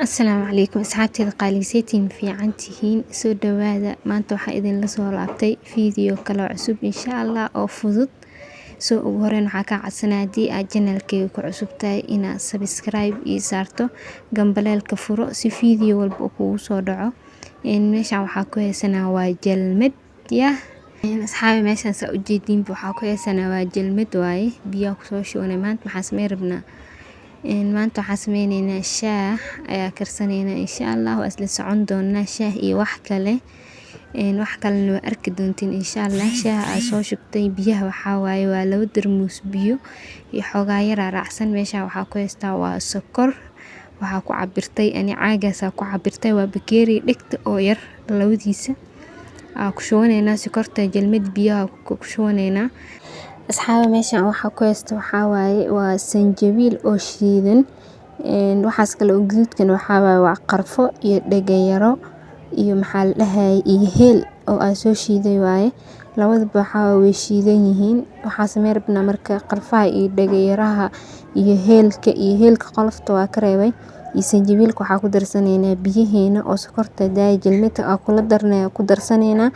Asalaamu calaykum asxaabteyda qaaliseetiin, fiican tihiin? Soo dhawaada. Maanta waxaa idinla soo laabtay video kale oo cusub, insha Allah, oo fudud. Soo ugu horeyn waxaa kaa codsanaya, haddii aad channelkeyga ku cusub tahay, inaad subscribe ii saarto, gambaleelka furo si video walba uu kugu soo dhaco. Meeshaan waxaa ku haysanaa waa jalmad. Yah asxaabi, meeshaan saa ujeediinba waxaa ku haysanaa waa jalmad waaye, biyaha kusoo shubanay. Maanta maxaa sameyn rabnaa? Maanta waxaan sameyneynaa shaah ayaa karsaneynaa, insha Allah. Waa isla socon doonaa shaah iyo wax kale, wax kalena waa arki doontiin, insha Allah. Shaaha aad soo shubtay biyaha waxaa waaye waa 2 darmuus biyo iyo xoogaa yaraa raacsan. Meeshaan waxaa ku haystaa waa sokor. Waxaa ku cabirtay ani caagaasaa ku cabirtay, waa bakeeri dhegta oo yar labadiisa aa ku shubaneynaa sokorta, jalmad biyaha ku shubaneynaa. Asxaabi, meeshaan waxaa ku haysta waxaa waaye waa sanjabiil oo shiidan. Waxaas kale oo gaduudkan waxaa waaye waa qarfo iyo dhagayaro iyo maxaa la dhahayay iyo heel oo aan soo shiiday waaye. Labadaba waxaa waaye way shiidan yihiin. Waxaa sameyn rabnaa marka qarfaha iyo dhagayaraha iyo heelka, iyo heelka qolofta waa ka reebay, iyo sanjabiilka. Waxaa ku darsaneynaa biyaheena oo sokorta daay jalmada aa kula darnay ku darsaneynaa,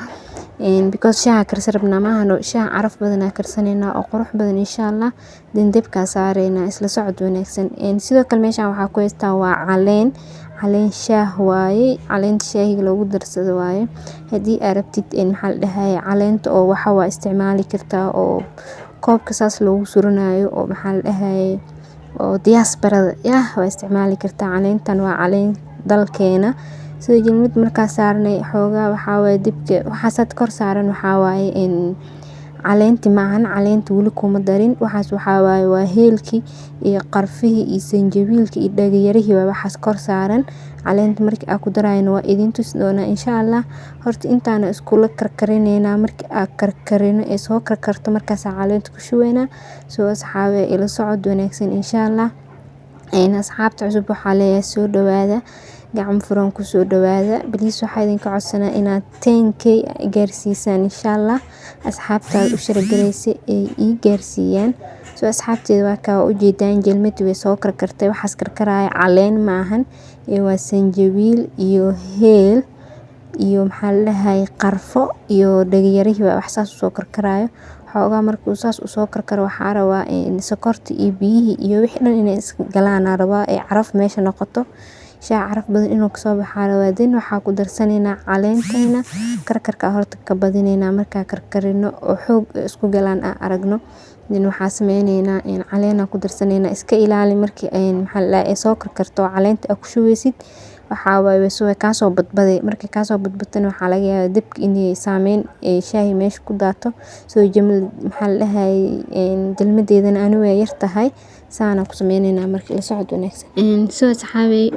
because shaaha karsan rabnaa maahano, shaah caraf badan aa karsaneynaa oo qurux badan, insha Allah. Dabkaa saareynaa. Isla socod wanaagsan. Sidoo kale meeshaan waxaa ku haystaa waa caleen, caleen shaah waaye, caleenta shaahiga loogu darsado waaye. Haddii aad rabtid, maxaa la dhahayay, caleenta oo waxa waa isticmaali kartaa oo koobka saas loogu suranayo oo maxaa la dhahayay oo diyaasbarada yah waa isticmaali kartaa. Caleentan waa caleen dalkeena. Sida jalmad markaa saarnay xoogaa waxaa waaye dibka waxaas had kor saaran waxaa waaye caleenti maahan, caleenta weli kuma darin. Waxaas waxaa waaye waa heelkii iyo qarfihii iyo sanjabiilkii iyo dhagayarihii waa waxaas kor saaran. Caleenta markii aa ku darayna waa idin tusi doonaa, insha Allah. Horta intaana iskula karkarineynaa. Markii aa karkarino ee soo karkarto, markaasaa caleenta ku shubeynaa. Soo asxaabe, ila socod wanaagsan, insha Allah. Asxaabta cusub waxaa leeyahay soo dhawaada, gacmo furan kusoo dhawaada. Please, waxaa idinka codsanaa inaad 10K gaarsiisaan, insha Allah. Asxaabtaada u share gareysa ay ii gaarsiiyaan. Soo asxaabteeda, waa kaa ujeedaan jalmadi way soo karkartay. Waxaas karkaraya caleen maahan, waa sanjabiil iyo heel iyo maxaa la dhahay qarfo iyo dhagayarihii waa wax saas usoo karkarayo. Xoogaa markuu saas usoo karkaro, waxaa rabaa sokorta iyo biyihii iyo wixii dhan inay isgalaan aa rabaa ee caraf meesha noqoto, shaah caraf badan inuu kasoo baxaa rabaa. Then waxaa ku darsaneynaa caleenteena. Karkarka horta ka badineynaa. Markaa karkarino oo xoog isku galaan aan aragno, then waxaa sameyneynaa caleen ku darsaneynaa. Iska ilaali markii maxaa la dhahay soo karkarto oo caleenta aa ku shubeysid, waxaa waaye way kaasoo badbaday. Markay kaasoo badbatana, waxaa laga yaabaa dabka inay saameyn shaahi meesha ku daato. Soo maxaa la dhahay jalmadeedana ani way yar tahay, saana ku sameyneynaa. Marka la socod wanaagsan. Soo asxaabey,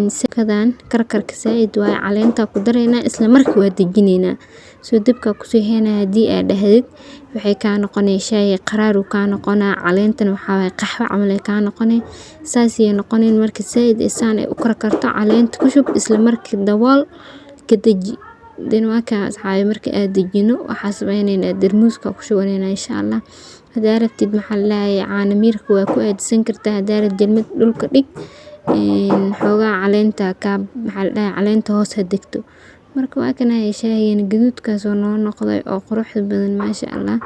sakadan karkarka saaid waaye. Caleenta ku dareynaa, isla markii waa dejineynaa. Soo dabka kusii heynaa. Haddii aad dhahdid, waxay kaa noqonay shaahi qaraar uu kaa noqonaa. Caleentan waxaa waaye qaxwo camal ay kaa noqonay, saas ayay noqonayn. Marka saaid saan ay u karkarto, caleenta ku shub, isla markii dabool, ka deji. Then waa kaa asxaabi, marka aad dejino, waxaa sameyneynaa darmuuska ku shubaneynaa, insha Allah. Hadaa rabtid, maxaa la dhahaye, caano miirka waa ku aadsan kartaa. Hadaa rabtid, jalmad dhulka dhig, xoogaa caleenta ka maxaa la dhahaye caleenta hoos ha degto. Marka waa kana shaahigeena gaduudkaas oo noo noqday oo quruxda badan, maasha Allah,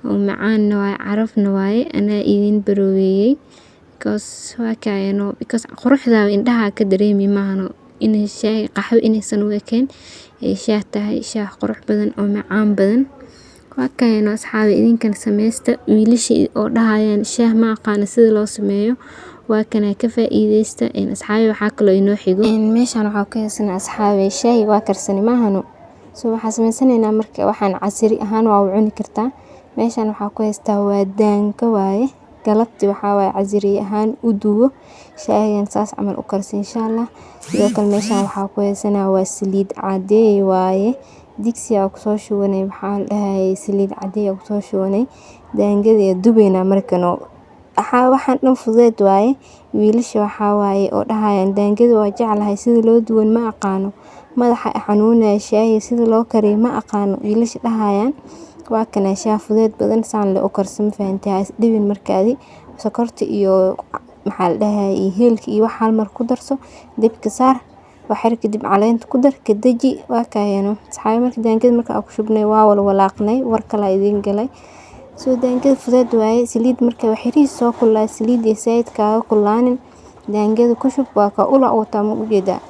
oo macaanna waaye, carafna waaye. Anaa idin barooweeyey because waa kaayano, because quruxda indhaha ka dareemi maahano inay shaahi qaxwo inaysan u ekeen ay shaah tahay, shaah qurux badan oo macaan badan. Waa kaayano asxaabi, idinkana sameysta. Wiilasha oo dhahayaan shaah ma aqaano sida loo sameeyo, waa kana, ka faa'iideysta. Asxaabi, waxaa kaloo inoo xigo meeshaan waxaa ku haysanaa, asxaabi, shaahi waa karsani maahano. So waxaa sameysanaynaa marka waxaan casiri ahaan waa u cuni kartaa. Meeshaan waxaa ku haystaa waa daanka waaye. Galabti waxaa waaye casiri ahaan u dubo, shaahigan saas camal u karsi, insha Allah. Sidoo kale meeshaan waxaa ku haysanaa waa saliid cadeey waaye. Digsi aa kusoo shubanay, maxaa la dhahayay, saliid cadeey aa kusoo shubanay. Daangada ayaa dubaynaa. Markano waxaa waxaan dhan fudeed waaye. Wiilasha waxaa waaye oo dhahayaan daangada waa jeclahay, sida loo duwan ma aqaano, madaxa xanuunaya, shaahi sida loo kariyo ma aqaano, wiilasha dhahayaan, waa kana shaah fudeed badan, saan le u karsan. Ma fahantay? Ha is dhibin. Markaadi sokorta iyo maxaa la dhahayay Maxaa la dhahay, heelka iyo wax hal mar ku darso, dabka saar. Waxyar kadib caleenta ku dar, ka deji, waa kaayano, asxaabi. Marka daangada marka aan ku shubnay, waa wala walaaqnay. War kale idiin galay. Soo daangada fudeed waaye. Saliid marka wax yariis soo kululaa, saliid iyo saaid kaaga kululaanin, daangada ku shub. Waa ka ula wataa, ma ujeedaa?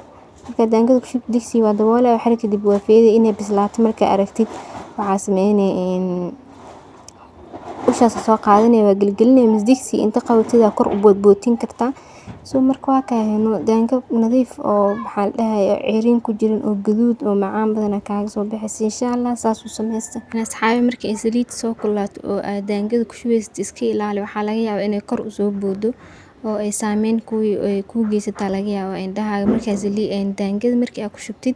Marka daangada ku shub, digsi waa daboolaya. Waxyar kadib waa feeday. Inay bislaato markaa aragtid, waxaa sameynay ushaas soo qaadanaya, waa gelgelinaya, mise digsi inta qabatid kor u boodbootin kartaa. So marka waa kaayano, daanga nadiif oo, maxaa la dhahay, ceeriin ku jirin oo gaduud oo macaan badan kaaga soo baxaysa, insha Allah. Saas u sameysta, asxaabi. Marka ay saliid soo kululaato oo aad daangada ku shubeysid, iska ilaali. Waxaa laga yaabaa inay kor usoo boodo oo ay saameyn ay kuu geysataa laga yaabaa indhahaaga. Markaa saliid daangada markii aad ku shubtid,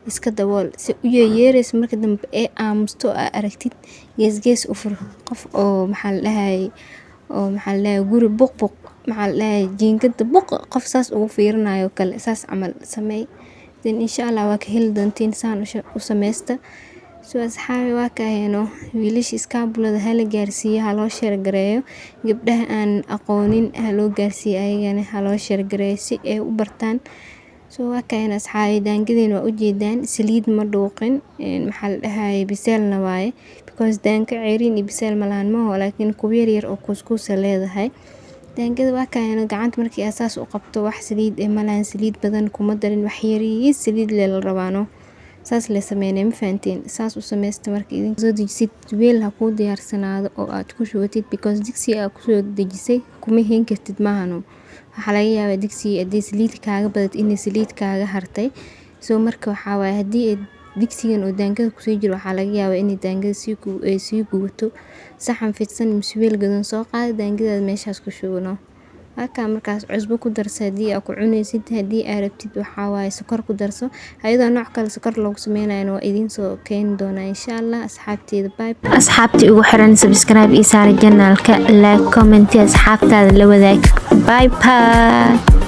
iska dabool si u yeyeerayso. Marka dambe ee aamusto aa aragtid, gees gees u fur. Qof oo, maxaa la dhahay, oo, maxaa la dhahay, guri buq buq, maxaa la dhahay, jiingada buq, qof saas ugu fiirinayo kale, saas camal sameey. Then insha Allah waa ka heli doontiin. Saan u sameysta. So asxaabi, waa kaayano. Wiilasha iskaabulada hala gaarsiiyo, ha loo share gareeyo. Gabdhaha aan aqoonin ha loo gaarsiiyo, ayagana ha loo share gareeyo si ay u bartaan. So waa kaayana, asxaabi. Daangadeen waa ujeedaan, saliid ma dhuuqin, maxaa la dhahay, biseelna waaye, because daanka ceeriin iyo biseel malahan maaho, laakiin kuwa yar yar oo kuuskuusa leedahay daangada. Waa kaayana, gacanta markii aad saas u qabto, wax saliid eh malahan. Saliid badan kuma darin, wax yariis saliid lee la rabaano, saas lee sameynay. Ma fahanteen? Saas u sameysta. Marka idin soo dejisid, weel ha kuu diyaarsanaado oo aad ku shubatid, because digsi aad kusoo dejisay kuma hayn kartid maahano. Waxaa laga yaabaa digsiga haddii saliid kaaga badato inay saliid kaaga hartay. So marka waxaa waaye, haddii digsigan oo daangada kusii jiro, waxaa laga yaabaa inay daangada ay sii gubato. Saxan fidsan mise weel gadan soo qaada, daangadaada meeshaas ku shubno. Halkaa markaas cusbo ku darso haddii aad ku cunaysid. Haddii aad rabtid, waxaa waaye, sokor ku darso. Ayadoo nooc kale sokor loogu sameynayana waa idiin soo keeni doonaa, insha Allah. Asxaabteeda, bye. Asxaabtii ugu xiran, subscribe ii saara channelka, like, comment, asxaabtaada la wadaag. Bye bye.